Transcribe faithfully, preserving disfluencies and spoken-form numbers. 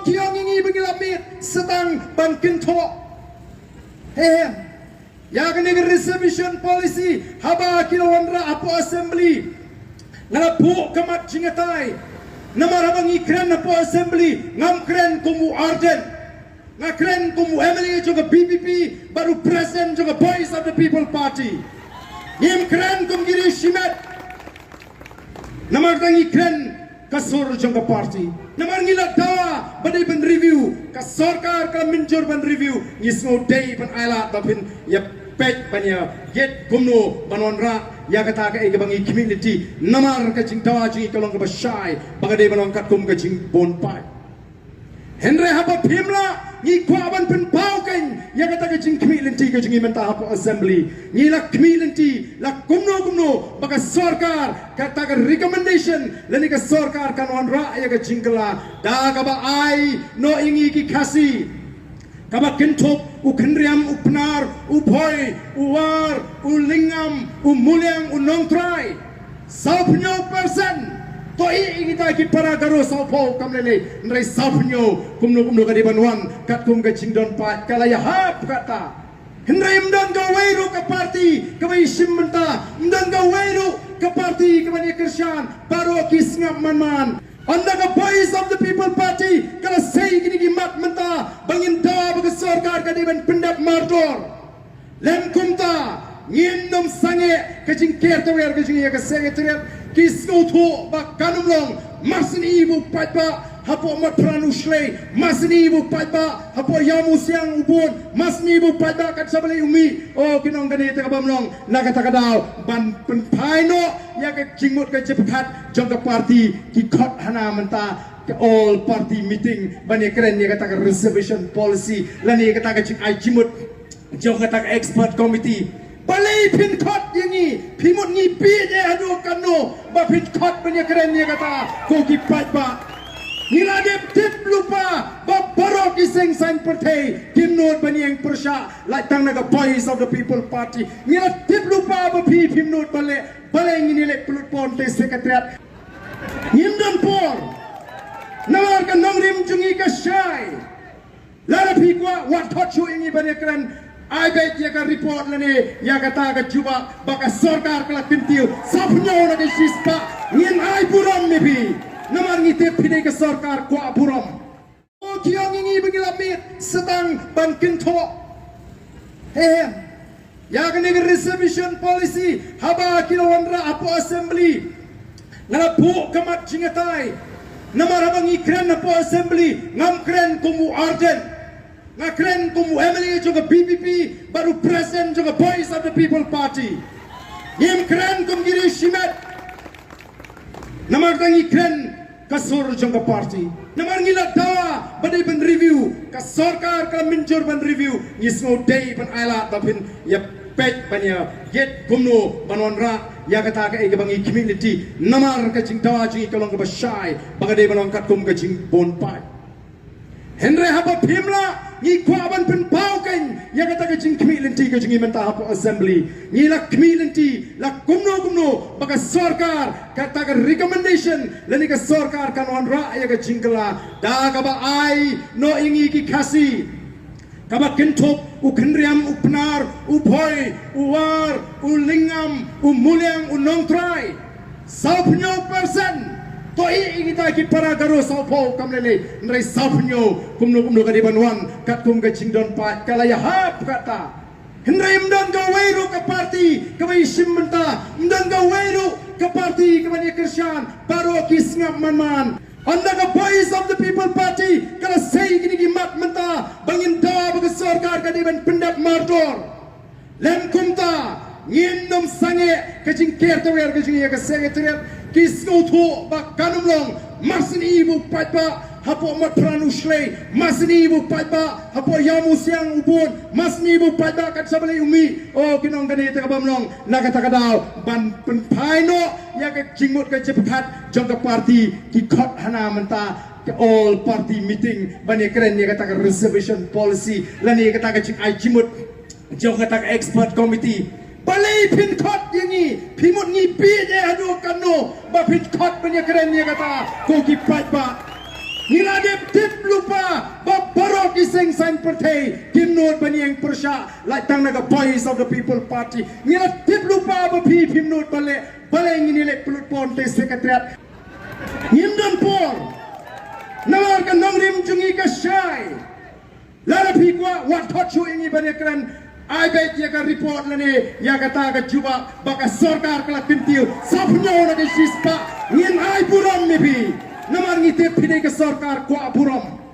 Ki ong ïa ngi ba ngi la mih sdang ban kynthoh. He, ïa kane ka reservation policy haba ki la wanrah hapoh assembly, nga la buh ka mat jingïatai. Namar haba ngi kren hapoh assembly, ngam kren kum u Ardent, nga kren kum u M L A jong ka V P P bad u president jong ka Voice of the People Party. Ngim kren kum ki riewshimet. Namar tang ngi kren ka sur jong ka party. Namar ngi la dawa ba dei ban review, ka sorkar ka mynjur ban review, ngi sngew dei ban ailad ba phin ïa peit ban ïa ïeit kumno ban wanrah ïa kata kaei kaba ngi khmih lynti. Namar ka jingdawa jong ngi ka long kaba shai, ba ka dei ban long katkum ka jingbun paid. Hynrei haba phim lah, ngi kwah ban pynpaw kein ïa kata ka jingkhmih lynti ka jong ngi mynta hapoh assembly. Ngi la khmih lynti la kumno kumno ba ka sorkar, kata ka recommendation lane ka sorkar kan wanrah ïa ka jingkylla da kaba ai noh ïa ngi ki Khasi, kaba kynthup u Khynriam, u Pnar, u Bhoi, u War, u Lyngngam, u Muliang, u Nongtrai. Sawphew percent. To i, i kita ki para Garo sawphew kam lei lei, hynrei sawphew kumno kumno ka dei ban wan katkum ka jingdon paid, ka la ïahap kata. Hynrei ym don kawei ruh ka party kaba i shim bynta, ym don kawei ruh ka party kaba ïa kyrshan, baroh ki sngap man man. Ynda ka Voice of the People Party ka la sei kine ki mat mynta ba ngin dawa ba ka sorkar ka dei ban pyndep mardor. Lem kumta, ngin ym sangeh ka jingker tawiar ka jong ngi ïa ka secretariat, ki sngewthuh ba kan ym long. Mar syn i ba u paidbah hapoh Motphran u Shlei, mar syn i ba u paidbah hapoh Ïawmusiang u Bun, mar syn i ba u paidbah kat Shabalei u mih. O, ki nong, kane te kaba ym long na kata ka daw ban pynphai noh ïa ka jingmut ka jingpyrkhat jong ka party. Ki khot hana mynta ka all party meeting ban ïa kren ïa kata ka reservation policy lane ïa kata ka jingai jingmut jong kata ka expert committee. Balei phin khot ïa ngi? Phi mut ngi bieit haduh katno ba phin khot ban ïa kren ïa kata, ko ki paidbah? Ngi la dep tip lypa ba baroh ki seng saiñ pyrthei kim nud ban ïeng pyrshah, lait tang na ka Voice of the People Party. Ngi la tip lypa ba phi phim nud ban leh, balei ngin ïaleh pynlut por te secretariat? Ngim don por. Namar ka nongrim jong ngi ka shai. Lada phi kwah, wat khot shuh ïa ngi ban ïa kren. Ai beit ïa ka report lane ïa kata ka jubab ba ka sorkar ka la kyntiew sawphew na ka shispah. Ngin ai burom ïa phi. Namar ngi tip phi dei ka sorkar kwah burom. O, ki ong ïa ngi ba ngi la mih sdang ban kynthoh. He, he. Ïa kane ka reservation policy haba ki la wanrah hapoh assembly, nga la buh ka mat jingïatai. Namar haba ngi kren hapoh assembly, ngam kren kum u Ardent, nga kren kum u M L A jong ka V P P bad u president jong ka Voice of the People Party. Ngim kren kum ki riewshimet. Namar tang ngi kren ka sur jong ka party. Namar ngi la dawa ba dei ban review, ka sorkar ka mynjur ban review, ngi sngew dei ban ailad ba phin ïa peit ban ïa ïeit kumno ban wanrah ïa kata kaei kaba ngi khmih lynti. Namar ka jingdawa jong ngi ka long kaba shai, ba ka dei ban long katkum ka jingbun paid. Hynrei haba phim lah, ngi kwah ban pynpaw kein ïa kata ka jingkhmih lynti ka jong ngi mynta hapoh assembly. Ngi la khmih lynti la kumno kumno ba ka sorkar, kata ka recommendation lane ka sorkar kan wanrah ïa ka jingkylla da kaba ai noh ïa ngi ki Khasi, kaba kynthup u Khynriam, u Pnar, u Bhoi, u War, u Lyngngam, u Muliang, u Nongtrai. Sawphew percent. To i, i kita ki para Garo sawphew kam lei lei, hynrei sawphew kumno kumno ka dei ban wan katkum ka jingdon paid, ka la ïahap kata. Hynrei ym don kawei ruh ka party kaba i shim bynta, ym don kawei ruh ka party kaba ïa kyrshan, baroh ki sngap man man. Ynda ka Voice of the People Party ka la sei kine ki mat mynta ba ngin dawa ba ka sorkar ka dei ban pyndep mardor. Lem kumta, ngin ym sangeh ka jingker tawiar ka jong ngi ïa ka secretariat, ki sngewthuh ba kan ym long. Mar syn i ba u paidbah hapoh Motphran u Shlei, mar syn i ba u paidbah hapoh Ïawmusiang u Bun, mar syn i ba u paidbah kat Shabalei u mih. O, ki nong, kane te kaba ym long na kata ka daw ban pynphai noh ïa ka jingmut ka jingpyrkhat jong ka party. Ki khot hana mynta ka all party meeting ban ïa kren ïa kata ka reservation policy lane ïa kata ka jingai jingmut jong kata ka expert committee. Balei phin khot ïa ngi? Phi mut ngi bieit haduh katno ba phin khot ban ïa kren ïa kata, ko ki paidbah? Ngi la dep tip lypa pyrthei kim nud ban ïeng pyrshah, lait tang na ka Voice of the People Party. Ngi la tip lypa ba phi phim nud ban leh, balei ngin ïaleh pynlut paw te secretariat. Ngim don por. Namar ka nongrim jong ngi ka shai. Lada phi kwah, wat thot shuh ïa ngi ban ïakren. Ai beit ïa ka report lane ïa kata ka jubab ba ka sorkar ka la kyntiew saphew na ka shispah. Ngin ai burom ïa phi. Namar ngi tip phi dei ka sorkar kwah burom.